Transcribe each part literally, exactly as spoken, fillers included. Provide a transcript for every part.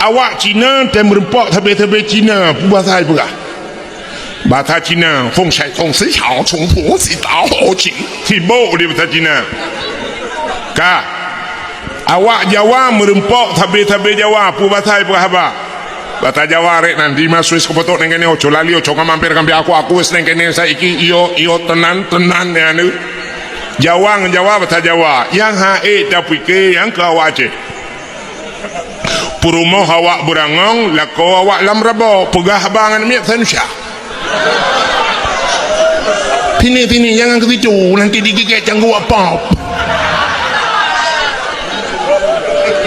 Awak Cina tem meureumpok sabe-sabe Cina, peue basa jipeugah. Basa Cina, feng shai feng shi hao chong fu si tao ho ching. Sibok di basa Cina. Ka. Awak Jawa meureumpok sabe-sabe Jawa, peue basa jipeugah haba. Basa Jawa rek nan di ma Swiss kupotok neng kene, oco lali, oco ngamamper kampi aku, aku wes neng kene saiki, iyo, iyo, tenan, tenan, ya, ni. Jawa ngon Jawa, basa Jawa. Nyang ha ék tapike, nyang keu awak Aceh. Peurumoh awak beurangong, lakoe awak lam rabo, peugah haba ngon miet sanusya. Sini, sini, jangan ke situ, nanti digigit cangguh apap.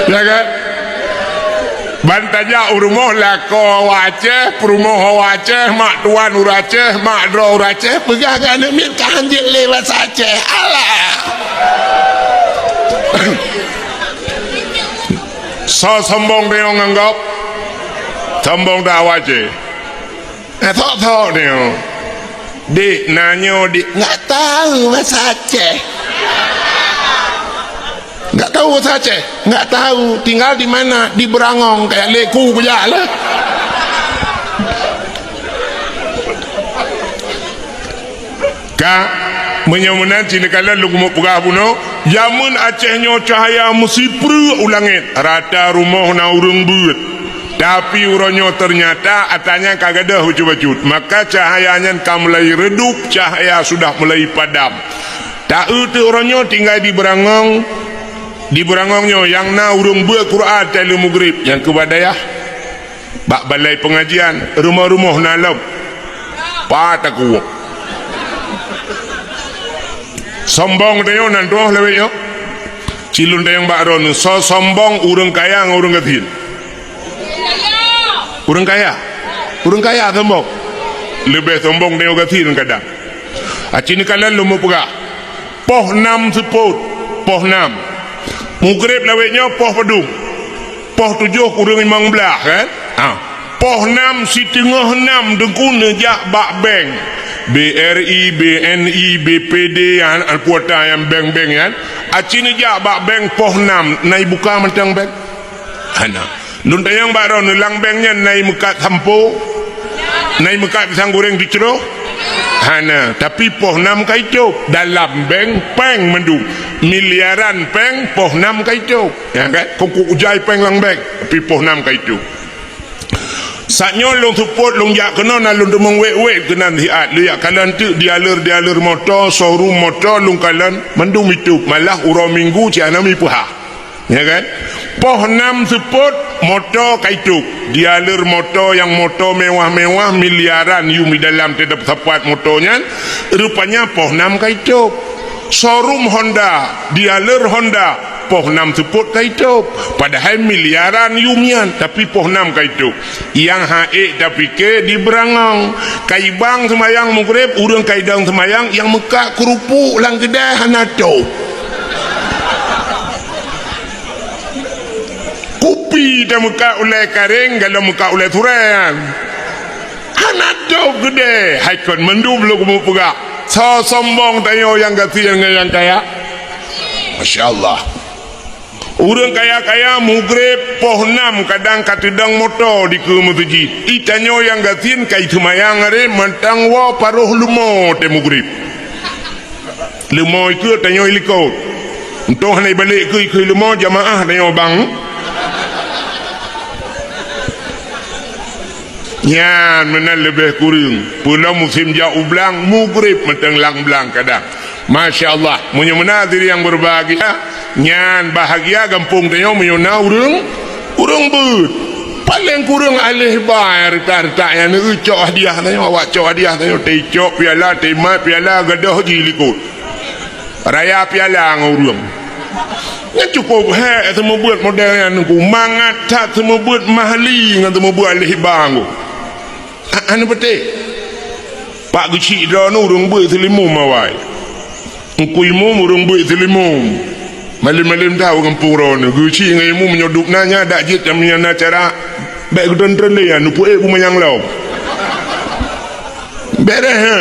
Ya kan? Ban tajak u rumoh lakoe awak Aceh, peurumoh awak Aceh, mak tuan ureueng Aceh, mak droe ureueng Aceh, peugah keu aneuk miet ka hanjeuet lé basa Aceh. Alah! Soe sombong tanyoe ngon gob? Sombong that awak Aceh. Eh, sok-sok tanyoe. Dik, na nyoe, Dik. Nggak tahu bahasa Aceh. Nggak tahu bahasa Aceh? Nggak tahu. Tinggal di mana? Di Beurangong. Kayak leku kujak lah. Ka, meunyoe meunan cit neukalon lôn keumeung peugah bunoe, jameun Aceh nyoe cahya meusipreuk u langét, rata rumoh na ureuëng beuet. Tapi uroe nyoe teunyata atra nyan ka gadôh bacut-bacut, maka cahya nyan ka mulai redup, cahya sudah mulai padam. Ta-eu teuk uroe nyoe tinggai di Beurangong, di Beurangong nyoe nyang na ureuëng beuet Quran watée lheueh mugrib nyang keu bak dayah. Bak balai peungajian, rumoh-rumoh na lom. Pat takuwok. Sombong tanyoe nan troh lawét nyoe. Cilun tayong bak droeneuh, soe sombong ureuëng kaya ngon ureuëng gasien? Ureuëng kaya. Ureuëng kaya sombong. Leubeh sombong tanyoe gasien kadang. Aci neukalon lôn meupeugah. Poh nam seupôt, poh nam. Mugreb lawét nyoe poh padum? Poh tujoh kureueng limong blaih, kan? Ha. Poh nam siteungoh nam Teungku neujak bak bank. B R I, B N I, B P D, an, an kuota nyang bank-bank nyan. Aci neujak bak bank poh nam, na ibuka mantong bank? Hana. Lôn tanyong bak droeneuh, lam bank nyan na imeukat sampo? Na imeukat pisang goreng teucroh? Hana, tapi poh nam ka itôb. Dalam bank péng mandum. Miliaran péng poh nam ka itôb. Ya kan? Kongkong ujai péng lam bank, tapi poh nam ka itôb. Saat nyoe lôn seupôt, lôn jak keunoe na lôn teumeung wét-wét keunan siat. Lôn jak kalon teuk dealer-dealer moto, showroom moto lôn kalon, mandum itôb. Malah uroe Minggu cit hana mipeuhah. Ya kan? Poh nam seupôt, moto ka itôb. Dealer moto nyang moto mewah-mewah, miliaran yum di dalam teutab sapat moto nyan, rupanya poh nam ka itôb. Showroom Honda, dealer Honda, poh nam seupôt ka itôb. Padahai miliaran yum nyan, tapi poh nam ka itôb. Nyang ha ék tapike di Beurangong. Ka ibang seumayang mugreb, ureuëng ka idong seumayang, nyang meukat keurupuk lam keudai hana tôb. Kupi tameukat ulée karéng, galom meukat ulée surée nyan. Hana tôb keudée, hai kon mandum lôn keumeung peugah. Soe sombong tanyoe nyang gasien ngon nyang kaya? Masya Allah. Ureuëng kaya-kaya mugreb poh nam kadang ka teudong moto dikeue meuseujid. Di tanyoe nyang gasien ka iseumayang aré mantong woe paroh leumo tée mugreb. Leumo ikeue tanyoe ilikot. Untông hana ibalek keue ikeue leumo jamaah tanyoe bang. Nyan meunan leubeh kureueng. Peulom musém jak u blang, mugreb mantong lam blang kadang. Masya Allah, meunyoe meunan hadirin nyang berbahagia, nyan bahagia gampông tanyoe meunyoe na ureuëng, ureuëng beuet. Paleng kureueng aléh ba nyang reutak-reutak nyan, neucok hadiah tanyoe, awak cok hadiah tanyoe, teuicok piala, teumat piala, gadôh jih likot. Raya piala ngon ureuëng. Nyan cukôp hék seumeubeuet model nyan Teungku, mangat that seumeubeuet mahli ngon seumeubeuet aléh ba Teungku. Hana peutéh. Pak Geuchik droeneuh ureuëng beuet seulimum awai. Teungku Imum ureuëng beuet seulimum. Malem-malem tahu gampông droeneuh. Geuchik ngon Imum meunyoe duek na nyan dak jeuet nyang na cara bék geuton treun lé nyan, neupeuék beumanyang lom. Bék reuh, hé.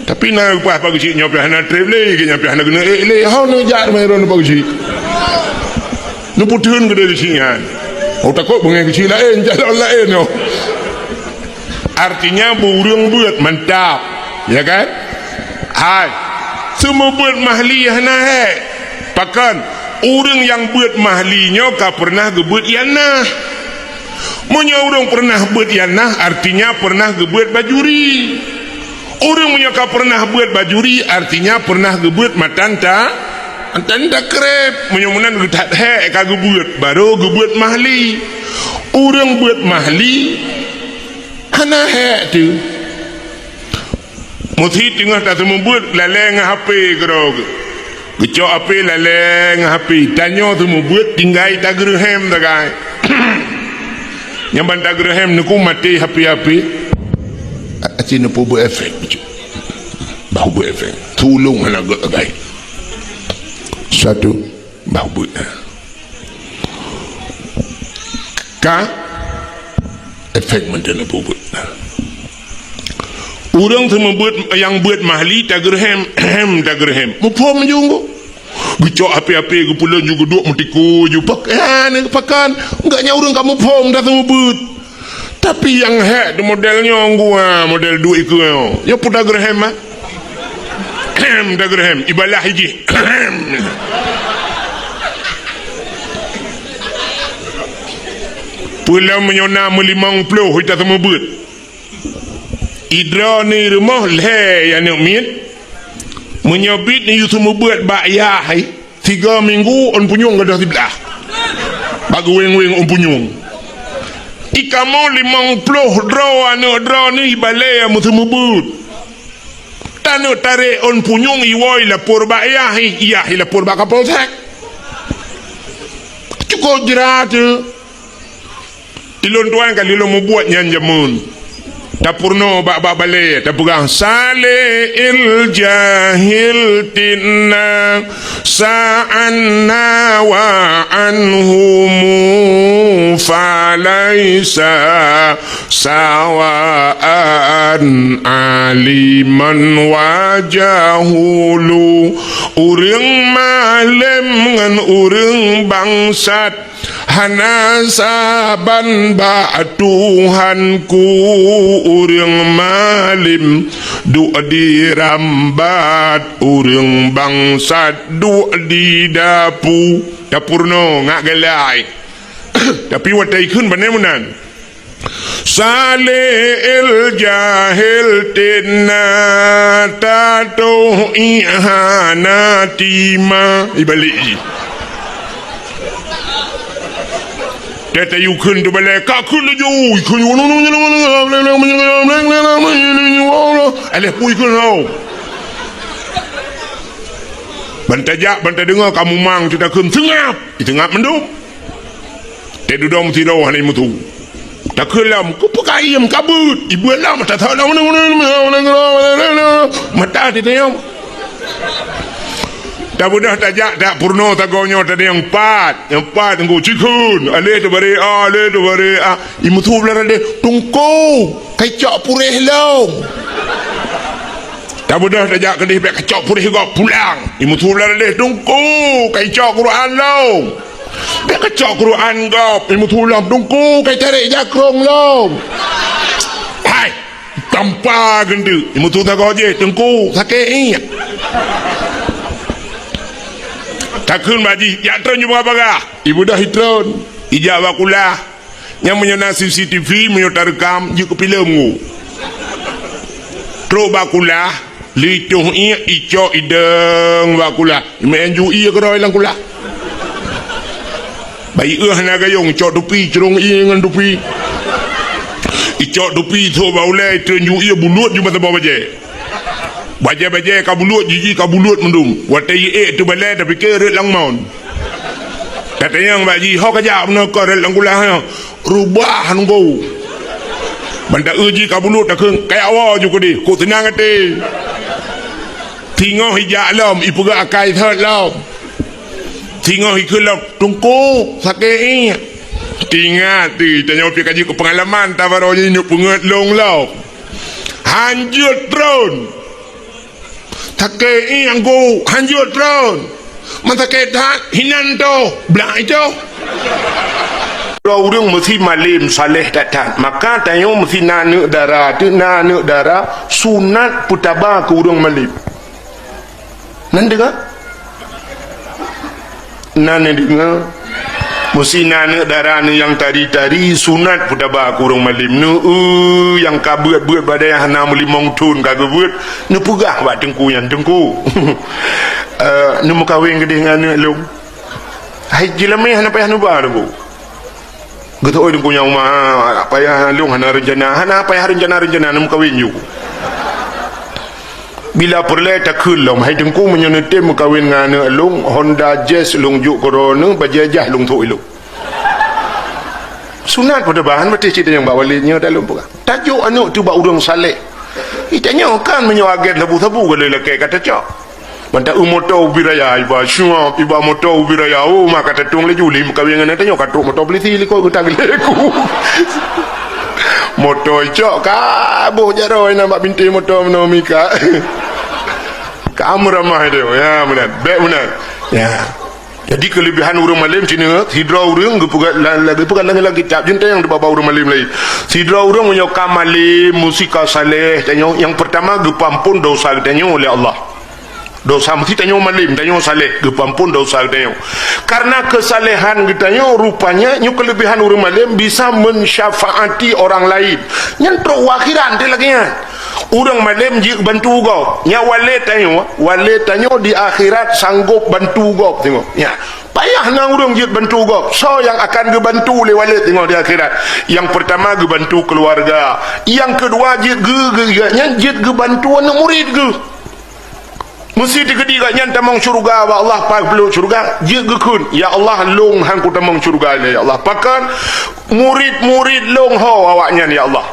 Tapi na geupeugah Pak Geuchik nyoe pih hana treb lé, geuhnyan pih hana keuneuk ék lé. Ho neujak teuma droeneuh Pak Geuchik. Neupeutheun keudeh Geuchik nyan. Oh, takot beungéh keuchik laén, calon laén nyoe. Artinya, beu ureuëng beuet mantap, ya kan? Hai, seumeubeuet mahli hana hék. Pakon? Ureuëng nyang beuet mahli nyoe ka pernah geubeuet ianah. Meunyoe ureuëng pernah beuet ianah, artinya pernah geubeuet bajuri. Ureuëng meunyoe ka pernah beuet bajuri, artinya pernah geubeuet matan ta-, matan takreb. Meunyoe meunan geuthat hék ka geubeuet, barô geubeuet mahli. Ureuëng beuet mahli hana hék teuh. Meusi teungoh taseumeubeuet lalée ngon H P keudroe geuh. Geucok H P lalée ngon H P. Tanyoe seumeubeuet tinggai tageureuhem sagai. Nyang ban tageureuhem neuku maté H P-H P. Aci neupeubuet efek. Bah buet efek. Tulông hana gét sagai. Satu. Bah buet. Ka efek mantong na peubuet. Ureuëng seumeubeuet nyang beuet mahli tageureuhem, hem tageureuhem. Muphom ju ngon. Geucok H P-H P geupeulon ju geuduek meutikui ju pak, eh, ni pakon. Enggak nyan ureuëng ka muphom dah seumeubeuet. Tapi nyang hék di model nyoe gua, model duek ikeu nyoe. Nyoe pun tageureuhem, ah. Hem, tageureuhem, ibalah iji. Hem. Peulom meunyoe na meulimong ploh ita seumeubeuet. Idroe ni rumoh lhée ya aneuk miet. Meunyoe bit ni yue seumeubeuet bak yah hai. Tiga minggu ôn punyueng gadôh siblah. Bak geuweng-weng ôn punyueng. Ikamoe limong ploh droe aneuk droe ni ibalée meuseumeubeuet. Taneuk tarek ôn punyueng iwoe ilapor bak yah, yah ilapor bak Kapolsek. Cukôp jrat teuh. Ilôn tuan ka lheueh lôn mubuet nyan jameun. Tapeurunoe bak, bak balée, tapeugah, "Saleh il jahil tinna sa'anna wa anhumu falaisa sawa'an aliman wa jahulu." Ureuëng malem ngon ureuëng bangsat hana saban bak Tuhanku. Ureuëng malem duek di rambat, ureuëng bangsat duek di dapu. Tapeurunoe ngat galai. Tapi watée ikheun bak nyan meunan. Saleh el jahel tena tatoh ihana tima. Ibalik ji. Tata yukheun tu balai, ka kheun laju. Ikheun. Alah pui kheun tau. Ban tajak, ban tadeungoe ka mumang teutakheun seungab. Iteungab mandum. Teududoe meusidroe hana imeusu. Takheun lom, keupeue ka iem ka beuet? Ibeuet lom, tathon lom. Mata titayong. Tabeudôh tajak, tapeurunoe sagoe nyoe tadi nyang pat. Nyang pat, ngon cikheun. Aleh teubari, aleh teubari, ah. Imeusu blah radeh, Teungku, kai cok puréh lom. Tabeudôh tajak keudeh, bèk kacok puréh gob pulang. Imeusu blah radeh, Teungku, kai cok Quran lom. Bèk kacok Quran gob, imeusu lom, Teungku, kai tarek jakrong lom. Hai, tampa geundeuk, imeusu sagoe jih, Teungku, sakét iek. Takheun bak jih, jak tron ju bagah-bagah. Ibeudôh itron, ijak bak kulah. Nyan meunyoe na C C T V, meunyoe tareukam, jeuet keu filem ngu. Trok bak kulah, lheuh itoh iek, icok idong bak kulah. Imeu'en ju iek keudroe lam kulah. Bak ieueh hana gayong, icok tupi, crông iek ngon tupi. Icok tupi, ithok bak ulèe, itreun ju iek, bulut ju mata boh bajèe. Bajèe-bajèe ka bulut, jiji ka bulut mandum. Watèe iék teubalèe, tapike rhot lam mon. Tatanyong bak jih, "Ho kajak bunoe kon rhot lam kulah nyoe?" "Reubah nunggu." Ban taeu jih ka bulut, takheun, "Kajak woe ju keudeh, kok seunang até." Singoh ijak lom, ipeugah akai thot lom. Singoh ikheun lom, "Teungku, sakét iek." Teuingat teuh, tanyoe pih ka jeuet keu peungalaman, tabaroe jih neuk peungeut lôn lom. Hanjeuet tron. Sakét iek Teungku, hanjeuet tron. Man sakét that, hinan toh, blah itoh. Sidroe ureuëng meusi malem saleh that-that. Maka tanyoe meusi na aneuëk dara, teuk na aneuëk dara, sunat peutaba keu ureuëng malem. Nan deungoe? Nan deungoe? Meusi na aneuëk dara nyang tari-tari, sunat peutaba keu ureuëng malem. Neu, nyang ka beuet-beuet bak dayah hana meulimong thon ka geubeuet, neupeugah bak teungku nyan, "Teungku, eh, neumeukawen keudeh ngon aneuëk lôn." Hai jeulamé hana payah neuba lom. Geuteuôi teungku nyang uma, payah lôn hana reuncana, hana payah reuncana-reuncana neumeukawen ju. Bila peureulée takheun lom, "Hai teungku, meunyoe neutem meukawen ngon aneuëk lôn, Honda Jazz lôn jok keu droeneuh, bajée jah lôn thok ilôn." Sunat peutaba, han maté cit nyang bak walét nyoe dak lôn peugah. Tajok aneuëk teuh bak ureuëng saleh. Itanyoe kan meunyoe agét sabu-sabu ka lheueh lakée ka tacok. Mantong eu moto ubit raya iba syuab, iba moto ubit raya, oh, ma ka tatueng laju lé meukawen ngon tanyoe ka trok moto polisi likot geutak geuleku. Moto icok ka boh jaroe na bak bintéh moto meunoe mika. Ka meuramah itu, ya meunan, bèk meunan. Ya. Jadi keulebihan ureuëng malem cina, sidroe ureuëng geupeugah la-, la-, geupeugah lam, lam kitab, jeuet tanyong di baba ureuëng malem laén. Sidroe ureuëng meunyoe ka malem, meusi ka saleh, tanyoe nyang peurtama geupeuampon dosa geutanyoe lé Allah. Dosa meusi tanyoe malem, tanyoe saleh, geupeuampon dosa geutanyoe. Karena keusalehan geutanyoe, rupanya nyoe keulebihan ureuëng malem bisa mensyafaati orang lain. Nyan trok u akhirat teuh lagée nyan. Ureuëng malem jeuet bantu gob. Nyan walét tanyoe, walét tanyoe di akhirat sanggop bantu gob, tengok. Nyan. Payah na ureuëng jeuet bantu gob. Soe nyang akan geubantu lé walét tengok di akhirat? Nyang peurtama geubantu keuluwarga. Nyang keudua jeuet geu-, geu-, geu-, nyan jeuet geubantu aneuëk murit geuh. Meusi teukeudi gobnyan tamong syeuruga bak Allah, paih peuleueh syeuruga, jeuet geukheun, "Ya Allah, lôn han kutamong syeuruga lé, ya Allah. Pakon murit-murit lôn ho awaknyan, ya Allah.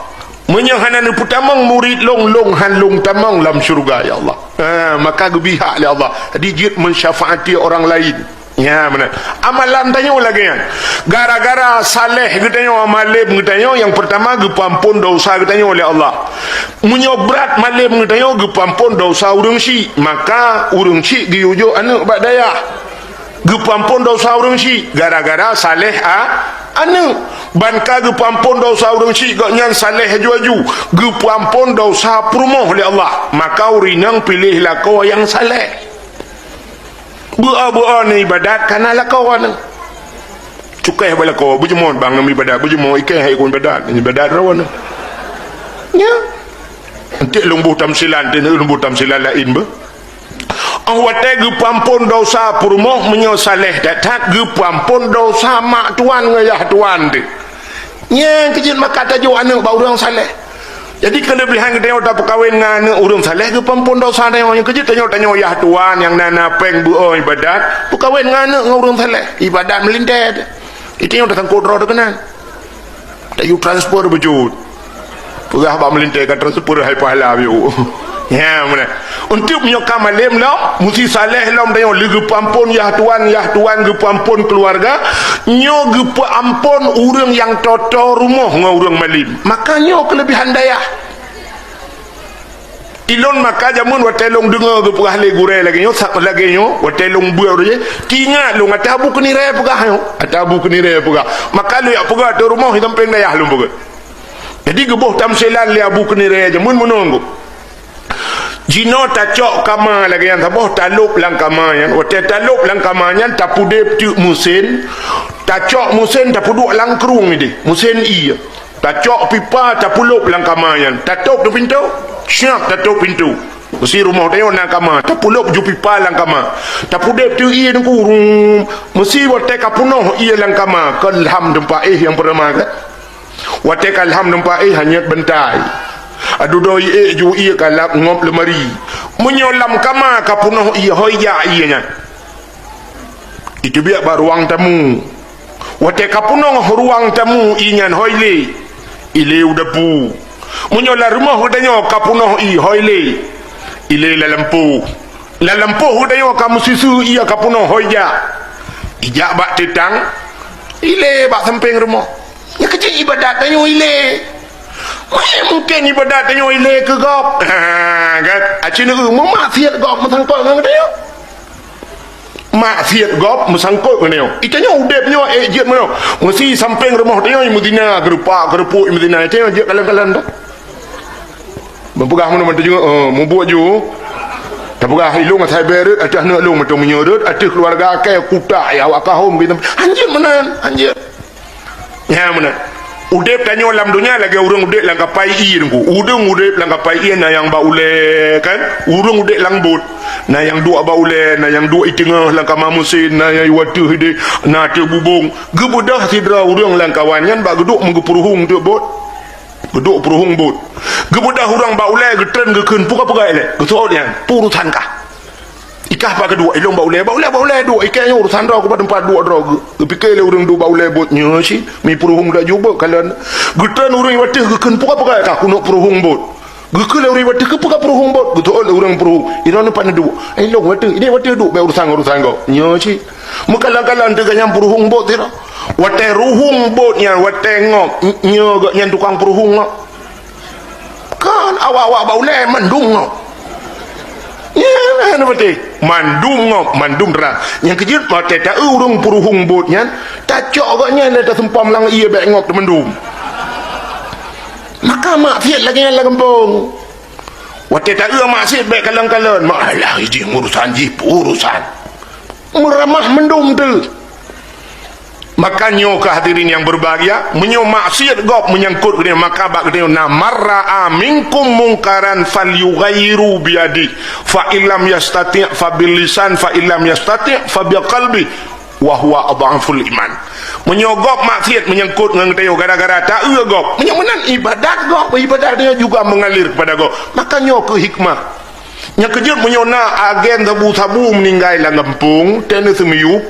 Meunyoe hana neupeutamong murit lôn, lôn han lôn tamong lam syeuruga, ya Allah." Ha, maka geubri hak lé Allah. Jadi jeuet mensyafaati orang lain. Ya, meunan. Amalan tanyoe lagée nyan. Gara-gara saleh geutanyoe, malem geutanyoe, nyang peurtama geupeuampon dosa geutanyoe lé Allah. Meunyoe brat malem geutanyoe geupeuampon dosa ureuëng syik, maka ureuëng syik geuyue jok aneuëk bak dayah. Geupeuampon dosa ureuëng syik gara-gara saleh a-, aneuëk. Ban ka geupeuampon dosa ureuëng syik gobnyan saleh aju-aju, geupeuampon dosa peurumoh lé Allah. Maka ureuëng inong piléh lakoe nyang saleh. Beu-o, beu-o neuibadat kana lakoe neuh. Cukai bak lakoe, beujeumot bang neuibadat, beujeumot ikai hai kon ibadat, ibadat droe neuh. Nya. Enteuk lôn boh tamsilan, enteuk lôn boh tamsilan laén beuh. Oh watée geupeuampon dosa peurumoh meunyoe saleh that-that, geupeuampon dosa mak tuan ngon yah tuan teuh. Nyang keujeuet maka tajok aneuëk bak ureuëng saleh. Jadi keulebihan geutanyoe tapeukawen ngon aneuëk ureuëng saleh geupeuampon dosa tanyoe. Nyang keujeuet tanyoe, tanyoe yah tuan nyang na, na péng beu-o ibadat, peukawen ngon aneuëk ngon ureuëng saleh. Ibadat meulintée. Itu nyang tasangkot droe teuh keunan. Tayue transfer beujeuet. Peugah bak meulintée ka transfer hai pahala biu. Ya, meunan. Untuk meunyoe ka malem lom, meusi saleh lom tanyoe lé geupeuampon yah tuan, yah tuan geupeuampon keuluwarga, nyoe geupeuampon ureuëng nyang toe-toe rumoh ngon ureuëng malem. Maka nyoe keulebihan dayah. Ilôn maka jameun watée lôn deungoe geupeugah lé gurée lagée nyoe, sa-, lagée nyoe, watée lôn beuet roh jih, teuingat lôn ata Abu Keunirée peugah nyoe, ata Abu Keunirée peugah. Maka lôn jak peugah ateueh rumoh, i sampéng dayah lôn peugah. Jadi geuboh tamsilan lé Abu Keunirée jameun meunoe gob. Jinoe tacok kama lagée nyan saboh, talôb lam kama nyan. Watée talôb lam kama nyan, tapudeb teuk meusén, tacok meusén, tapeuduek lam krueng ideh, meusén ié. Tacok pipa, tapulôb lam kama nyan. Tatôb teuk pintoe, siap tatôb pintoe. Meusi rumoh tanyoe na kama, tapulôb ju pipa lam kama. Tapudeb teuk ié teungku, rum. Meusi watée ka peunoh ié lam kama, ka lham teumpat éh nyang peurama ka. Watée ka lham teumpat éh, hanyot bantai. Adudoe ié ju ié ka lap ngop leumari. Meunyoe lam kama ka peunoh ié, hôi jak ié nyan. Iteubiet bak ruang tamu. Watée ka peunoh ruang tamu ié nyan, hôi lé, ilé u dapu. Meunyoe lam rumoh geutanyoe ka peunoh ié, hôi lé, ilé lam lampôh. Lam lampôh geutanyoe ka meususu ié ka peunoh, hôi jak. Ijak bak teutang, ilé bak sampéng rumoh. Nyan keuh cit ibadat tanyoe ilé. Mungken ibadat tanyoe ilé keu gob. Ha, kan? Aci neu meumaksiat gob meusangkot ngon geutanyoe. Maksiat gob meusangkot ngon nyoe. Itanyoe udeb nyoe, eh, jeuet meunyoe. Meusi sampéng rumoh tanyoe meuzina, geurupak, geurupuek meuzina. Itanyoe jeuet kalon-kalon dah. Meupeugah meunan mantong jeuet, eh, mubuet ju. Tapeugah ilong asai beret, ateueh aneuk lôn mantong meunyoe rot, ateueh keuluwarga akai kutak, ya, awak kahom gitu. Hanjeuet meunan, hanjeuet. Nyan meunan. Udeb tanyoe lam donya lagée ureuëng udeb lam kapai ié Teungku. Ureuëng udeb lam kapai ié na nyang bak ulée kan? Ureuëng udeb lam bot. Na nyang duek bak ulée, na nyang duek i teungoh lam kama meusén, na nyang i ateueh idéh, na ateueh bubông. Geubeudoh sidroe ureuëng lam kawan nyan bak geuduek meugeupuruhong teuk bot. Geuduek puruhong bot. Geubeudoh ureuëng bak ulée geutreun geukheun peue ka peugah ilée. Geuseuôt nyan, peue urusan kah? Ikah bak geuduek, ilong bak ulée, bak ulée, bak ulée duek, ikée nyoe urusan droe, keuba teumpat duek droe. Geu-, geupike lé ureuëng duek bak ulée bot nyoe cit, mi puruhong dak jubek kalon. Geutreun ureuëng wateuh geukheun peue ka peugah kah keuneuk puruhong bot. Geukheun lé ureuëng wateuh keupeue ka puruhong bot, geuteuôt lé ureuëng puruhong. Ilong nyoe pat neuduek. Ilong wateuh, idéh wateuh duek bak urusan, urusan gob. Nyoe cit. Meukalon-kalon teuh gobnyan puruhong bot sidroe. Watée ruhong bot nyan, watée ngop, nyoe gobnyan tukang puruhong ngop. Kan awak-awak bak ulée mandum ngop. Nyan na beutôi. Mandum ngop, mandum rang. Nyang keujeuet watée ta-eu ureuëng puruhong bot nyan, tacok gobnyan lé taseumpom lam ié bék ngop teumandum. Maka maksiat lagée nyan lam gampông. Watée ta-eu maksiat bék kalon-kalon, malah jih urusan jih, urusan. Meuramah mandum teuh. Maka nyoe keuh hadirin nyang berbahagia, meunyoe maksiat gob meunyangkot geutanyoe, maka bak geutanyoe na, "Man ra'a minkum munkaran falyughayyirhu biyadihi, fa illam yastati' fa bilisan, fa illam yastati' fa biqalbihi, wa huwa adhaful iman." Meunyoe gob maksiat meunyangkot ngon geutanyoe gara-gara ta-eu gob, meunyoe meunan ibadat gob, ibadat geutanyoe juga mengalir kepada gob, maka nyoe keuh hikmah. Nyang keujeuet meunyoe na agen sabu-sabu meuninggai lam gampông, teuh na seumiyueb,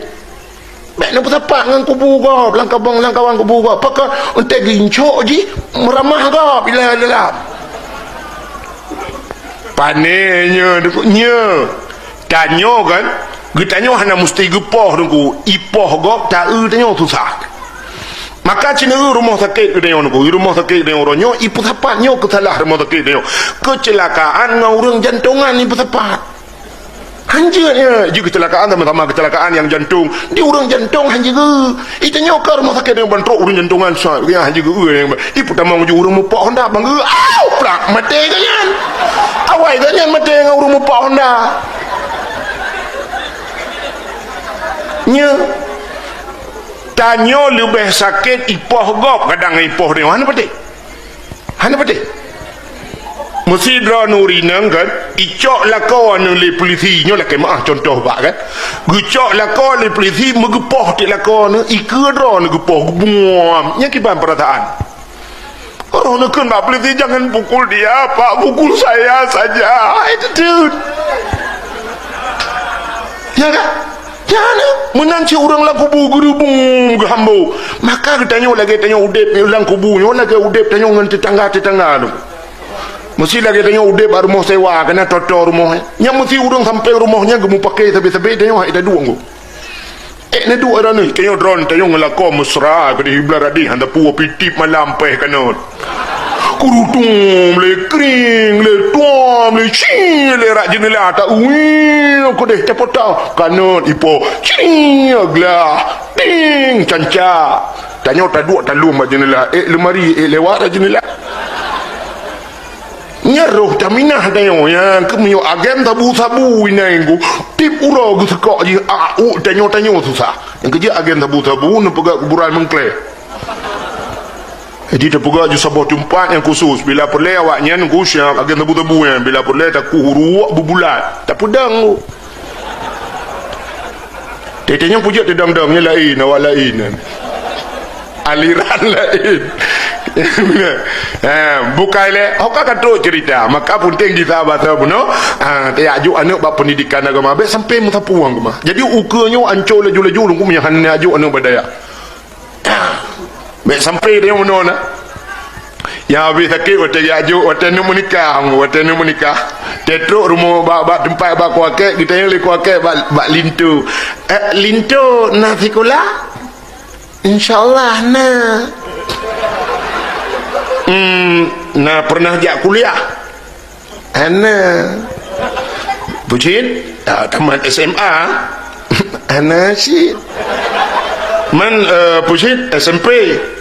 bék neupeusapat ngon kubu gob, lam kabong, lam kawan kubu gob. Pakon, eunteuk geuincok jih, meuramah gob, ilah dalam. Pane nyoe, nyoe. Tanyoe kan, geutanyoe hana musti geupoh Teungku, ipoh gob ta-eu tanyoe susah. Maka cit na rumoh sakét geutanyoe Teungku, rumoh sakét geutanyoe uroe nyoe, ipeusapat nyoe keusalah rumoh sakét geutanyoe. Keuceulakaan ngon ureuëng jantongan ipeusapat. Hanjeuet nyan, jih keuceulakaan sama-sama keuceulakaan nyang jantong. Di ureuëng jantong hanjeuet geu. Itanyoe ka rumoh sakét nyang ban trok ureuëng jantongan sa, nyang hanjeuet geu, eh, nyang ba-, ipeutamong ju ureuëng mupak Honda bang geu. Au, plak, maté gobnyan. Awai gobnyan maté ngon ureuëng mupak Honda. Nyoe. Tanyoe leubeh sakét ipoh gob kadang ipoh nyoe. Hana patéh. Hana patéh. Meusidroe nuri nang kan, icok lakoe nyoe lé pulisi, nyoe lakée meuah contoh bak kan. Geucok lakoe lé pulisi meugeupoh tiek lakoe nyoe, ikeue droe nyoe geupoh, geubuam. Nyan kiban peurasaan. Roh neukheun bak pulisi, "Jangan pukul dia, Pak, pukul saya saja." Hai, teuteuet. Ya kan? Ya, nah. Meunan cit ureuëng lam kubu geurubung geuhambo. Maka geutanyoe lagée tanyoe udeb lam kubu nyoe lagée udeb tanyoe ngon teutangga-teutangga tu. Meusi lagée tanyoe udeb bak rumoh sewa, kana toto rumoh, eh. Nyang meusi ureuëng sampéng rumoh nyan geumupake sabe-sabe tanyoe hai taduek ngon. Eh, na duek droeneuh, tanyoe droen, tanyoe ngon lakoe mesra, keudeh hibla radeh, hana peue pitip malam péh kanot. Kurutung, lé kring, lé tuam, lé ci, lé rak jeuneula, ta uwi, keudeh tapota, kanot ipo, ci, glah, ding, canca. Tanyoe taduek talom bak jeuneula, eh, leumari, eh, lewat rak jeuneula. Nyan roh taminah tanyoe, nyan keuh meunyoe agen sabu-sabu inan ku, tiep uroe geuseukok jih, a, u, tanyoe-tanyoe susah. Nyang keujeuet agen sabu-sabu neupeugah kuburan meungklé. Jadi teupeugah ju saboh teumpat nyang khusus, bila peureulée awak nyan ku siap agen sabu-sabu nyan, bila peureulée takuh uruek beubulat, tapeudong ku. Teuh nyan peujeuet teudong-dong nyan laén, awak laén. Aliran laén. Ha, bukai lé, ho ka ka trok cerita, maka penting di sahabat bunoe, ha, tajak juk aneuk bak pendidikan agama, bék sampai meusapeue agama. Jadi ukeue nyoe ancô laju-laju lungku meunyoe hana juk aneuk bak dayah. Bék sampai tanyoe meunoe na. Nyang habéh sakét watée jak jok, watée neuk meunikah, watée neuk meunikah. Teutrok rumoh bak, bak teumpat bak kuakée, geutanyong lé kuakée bak, bak linto. "Eh, linto na sikula?" "Insya Allah na." "Hmm, na pernah jak kuliah?" "Hana." "Bucin?" "Ah, tamat S M A." Hana cit. Man, eh, Pucit S M P.